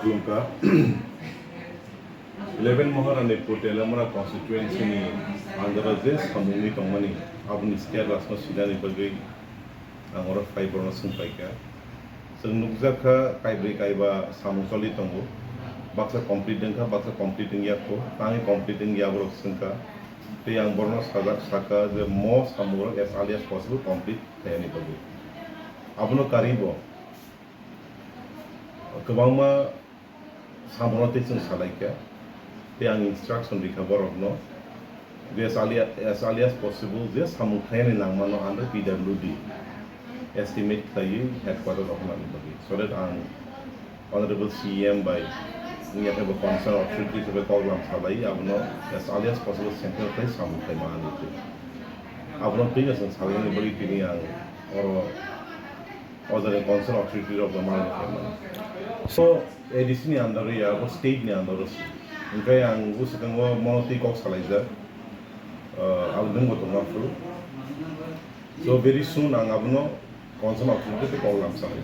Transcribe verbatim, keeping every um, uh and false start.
Khulumkha. Eleven Maharani Pur Teliamura constituency ni under o je samungni tongmani aboni status no sinani bagwi ang oro phai borokno swngpaikha. Chwng nukjakha kaibrwi kaiba samung choli tongo, baksa complete wngkha, baksa complete wngya kho, tangwi complete wngya borok swngkha. Tei ang borokno sajak sakha je mo samungrok as early as possible complete khaiyani bagwi. Abono karwi bo kwbangma samungrok tei chwng salaikha, tei ang instruction rikha borokno je as early, as early as possible je samung khaiyani nangmano under P W D estimate khlaiwi headquarter rok nani bagwi, so that ang Honorable C E M bai wngya khe bo concern authority khe bai koklam salai abono as early as possible sanction khlai samung khlaima ani twi. Abono twi chwng salaini bagwi tini ang oro o jaga concern authority rok no manwi khaimani. So A D C ni under o ya, abo state ni under o se. Hwnkhe ang bwswkango mono twi kok salaijak, ah, ang nwng bo tongma phuru. So very soon ang abono concern authority tei kok lam salai.